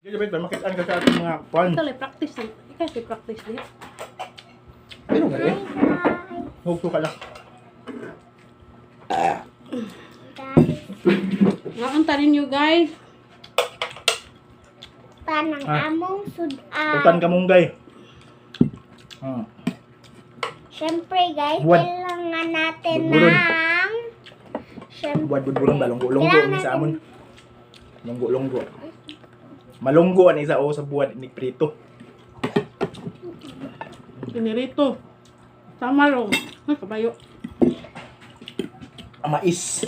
Gilibit ba makitaan ka sa ating mga kwan. Ito lang practice lang. Ikaw si practice di. Pero nga Hi eh. guys. Hugto ka lang. Guys, Nga rin you guys. tanang Ah. among sudan. Utan ka munggay. Siyempre guys, Buwan. Kailangan natin Budburon. ng siyempre, Buwad budburon ba longgo longgo Kailangan ni sa natin- amon. Longgo longgo. Malunggo ang isa o sa buwad ni prito. Pinirito. Samaro. Ay, kabayo. Ang mais.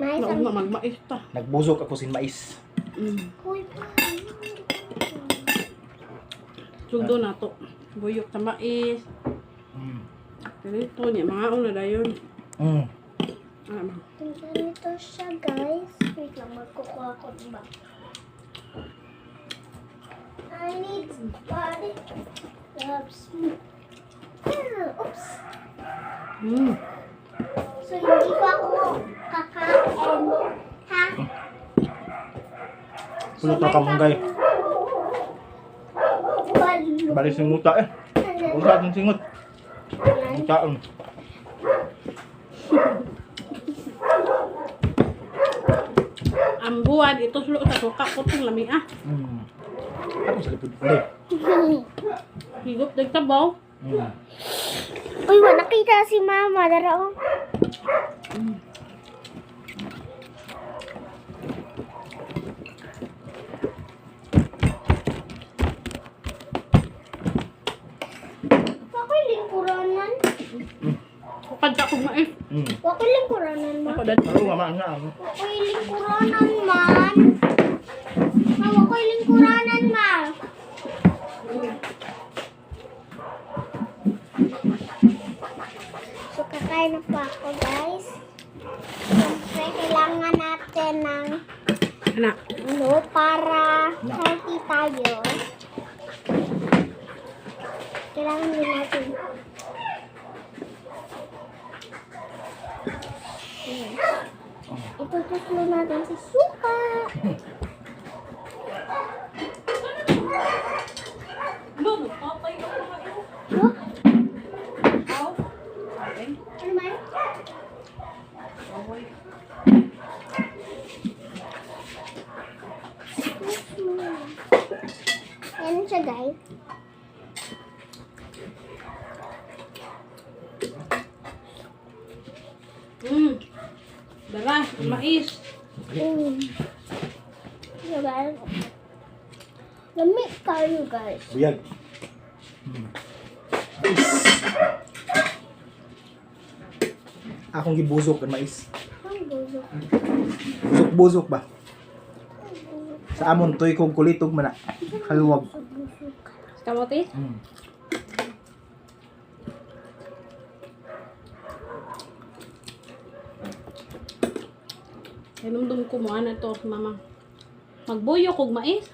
Mais Naog ang na magmais ta. Nagbusok ako sin mais. Uy, pa. Sugdo na to. Buyok sa mais. Pinirito niya. Mga una dayon. Ano ba? Ganito siya guys. Wait lang, magkukuha ko ba? I need somebody loves me. Ah, oops. So, hindi pa ako kakain. Ha? Pulot na kamunggay. Balo. Bali singuta eh. Usa atong singot. Ngutaon. Ang buwan, ituslo sa suka. Kutong lami ah. Ako sa lipod. Hindi. Higop dag sabaw. Uy, wa nakita si mama. Dara oh. Wako'y lingkuranan. Kukad ka kong mais. Wako'y lingkuranan, ma. Ako dad. Ano nga man nga. Wako'y lingkuranan, man. Ma, wako'y lingkuranan, ma. So, kakain na po ako, guys. Siyempre, kailangan natin ng Anak. ano, para healthy tayo. Kailangan din natin. Ayan. Itutuslo natin sa suka. Ano, nagpapay ako mga ito. Huh? Aw. Ay, Ano man? awoy. Tuslo. Ayan siya, guys. Dara, mais. So, guys. Lamig tayo, guys. Buyag. Mais. Akong gibusok ang mais. Ang busok. Busok-busok ba? Sa amon tuy kog kulitog man na. Haluwag. Busok. Kamote? Hinumdum ko mo, ano ito, mama. Magbuyok og mais.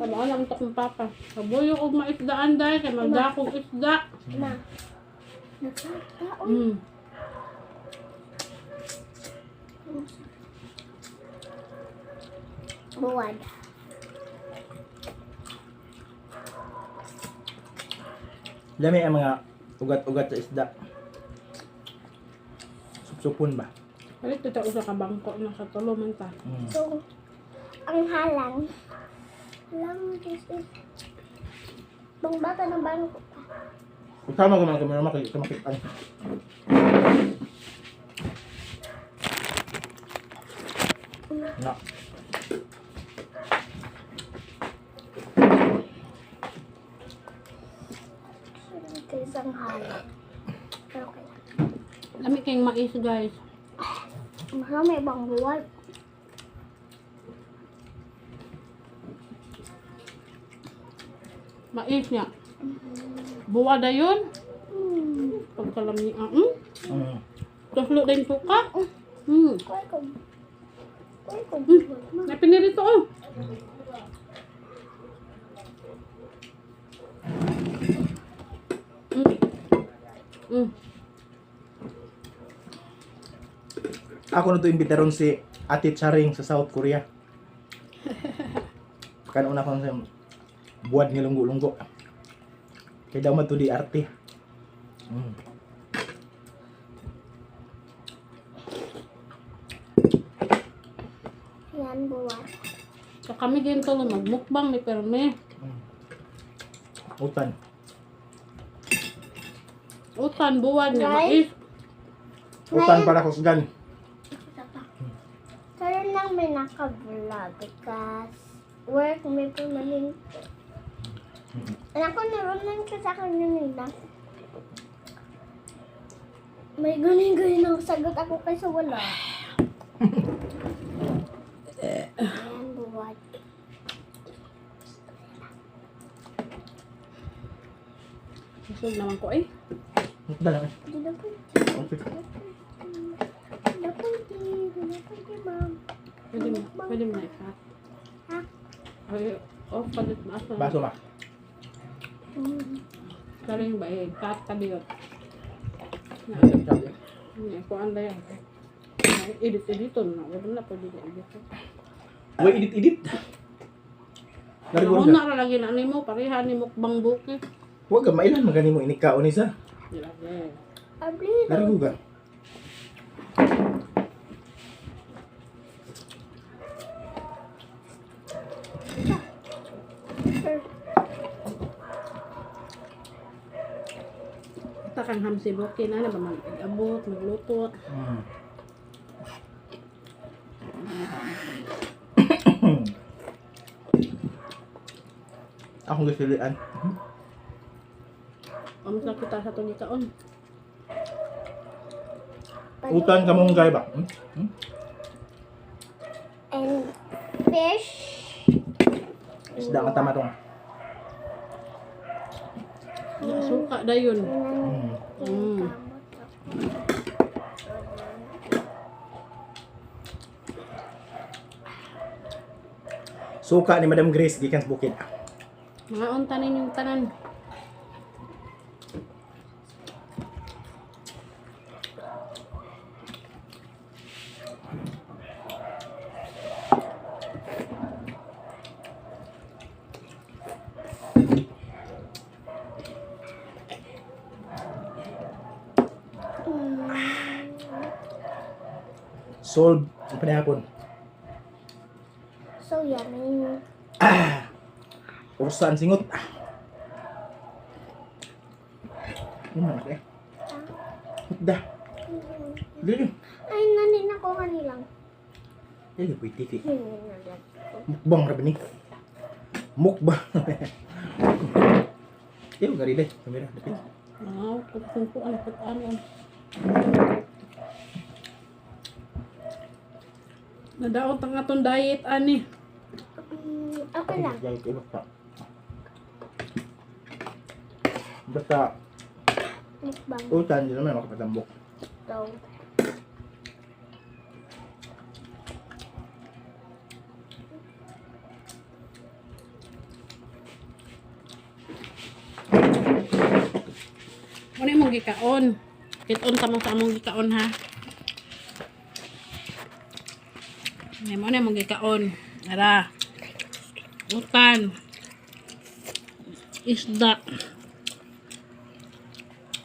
Tama lang ito kong papa. Magbuyok og mais daan dahil kay magdakog isda. Ma. Nakakaon. Buwan. Lami ang mga ugat-ugat sa isda. Supsupon ba? Balik ito usa ka bangko na sa tulo man ta. So, ang halang. Halang, this is... Pangbata ng bangko pa. Kasama ko man kami makikita makita. Na. So, dito isang halang. Pero okay lang. Lami kayong mais, guys. Marami ibang buwan. Mais niya. Buwa dayon. Pagkalami ah. Tuslo din suka. Kuy ko. Kuy ko. Napinirito oh. Ako na to imbitaron si Ate Charing sa South Korea. Kan una ko sa buwad nga lunggo-lunggo. Kay daw man to di arte. Yan, buwan. So kami din to magmukbang ni Perme. Utan. Utan buwan nga Right? mais. Utan para kusgan. Isa pa. Karon lang may naka-vlog because work may permanent. Alam ko naroon ko sa akin nila. May galing-galing ang sagot ako kaysa wala. Ayan, buwad. Busog naman ko eh. Hukda lang eh. Di na pwede. Okay. Di na pwede. Di na pwede, ma'am. Pwede mo na ikat. Ha? Ay, oh, palit na asa. Baso ma. Pero yung ba eh, kat kabiyot. Na, hindi, kuan ba yan? Edit-editon na. Wala na pwede na edit. Uy, edit edit. Larigo Una na. ra lagi na nimo pareha ni mukbang buki. Huwag ka mailan magani mo inikaon ni sa. Grabe. Abli. Larigo ka. Kita kang hamsi buki na na ba mag-abot, magluto. Akong gisilian. Amo sa kita sa itong gikaon. Utan kamunggay ba? Hmm? Hmm? And fish. Isda nga tama tong. Suka dayon. Suka ni Madam Grace gikan sa bukid. Mga unta ninyong tanan. Solve ang panahapon. So yummy. Ah! Ursa ang singot. Ah. Ano na eh? Hukda. Dili. Ay, nanin ako kanilang. Dili pwede tiki. Hininalag ko. Mukbang ra ba ni? Mukbang. Iyo gari deh, kamera dapit. Ah, kung ko ano ano. Nadaot ang atong diet ani. Okay lang. Basta. Basta Mukbang utan di naman makapatambok. daw. Ano imong gikaon? Kiton ta mo sa among gikaon ha. Ay mo na imong gikaon. Ara. Utan. Isda.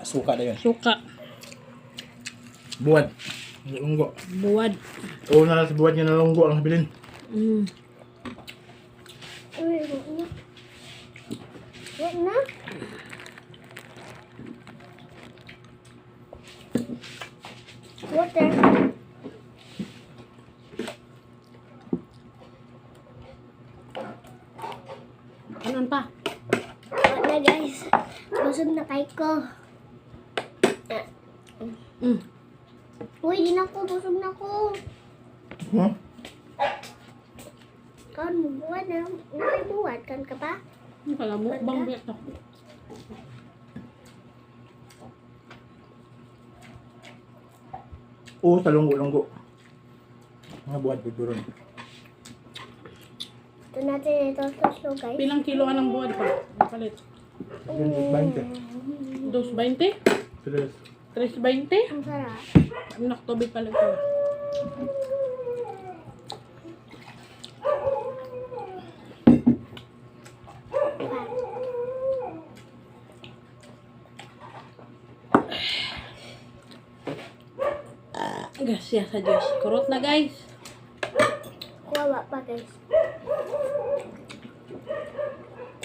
Suka na yun. Suka. Buwad. Lunggo. Buwad. Oo na lang sa buwad nga na lunggo ang habilin. Uy, wag na. Wag na. Water. Anon pa? Wag na guys. Busog na kay ko. Uy, di na ko. Busog na ko. Hmm? Kan mo buwan na. May buwan. Kan ka pa? Ano pala mukbang ba ito? Oo, sa lunggo-lunggo. Nga buwad, buduron. Ito natin ito slow guys. Pilang kilo anang buwad pa? Palit. 20. 2.20? Tres. 3.20? Ang sarap. Anak tubig pala ito. Grasya sa Diyos. Kurot na, guys. Kuha pa, guys.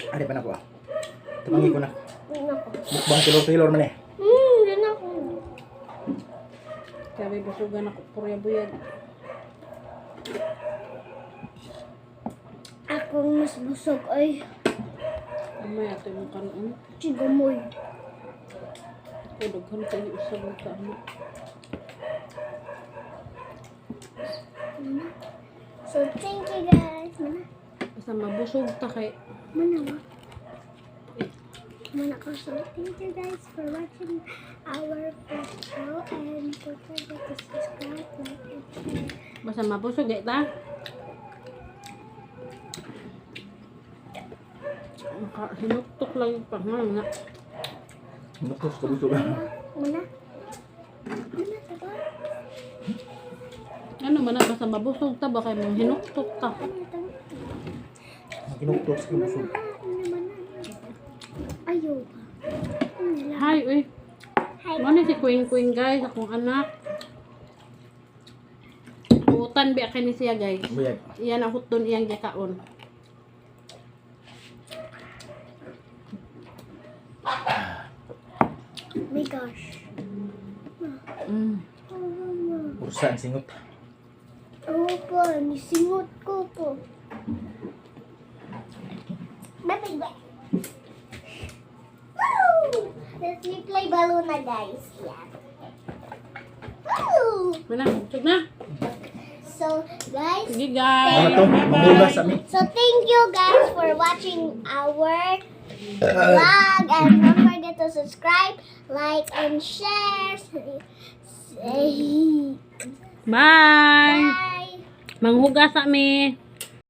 Ari pa na ko ah. Tapangi ko na. Yun ako. Mukbang tilor-tilor man eh. Yun ako. Kaya may busugan ako. Purya buyag. Akong mas busog ay Amay ato yung kanon. sigamoy. Ako daghan kayo usab na kaano. Mana? So, thank you, guys. Mana? Basta mabusog ta kay Mana ba? Mana ko. So, thank you guys for watching our video and don't forget to subscribe, like, and share. Basta mabusog eh ta. Maka hinuktok lang yung pangal na. Nukos ka busog. Mana? Mana? Mana, taba? Ano man na basta mabusog ta ba kay mong hinuktok ta. Mana, taba? Kinuktos ka busog. Mana, mana, mana. Ayaw ba? Ano lang? Hi uy. Hi. Mo ni si Queen Queen, guys, akong anak. Utan biya kini siya, guys. Buyag. Iyan ang hutdon iyang gikaon. My gosh. Oh, mama. Ursa ang singot. Oo po, nisingot ko po. Bye bye. Woo! Let me play balloon na, guys. Yeah. Woo! Mana, busog na. So, guys, Sige, guys. Ano to? Manghugas sa mi. So thank you guys for watching our vlog and don't forget to subscribe, like, and share. Say Bye. bye. Manghugas sa mi.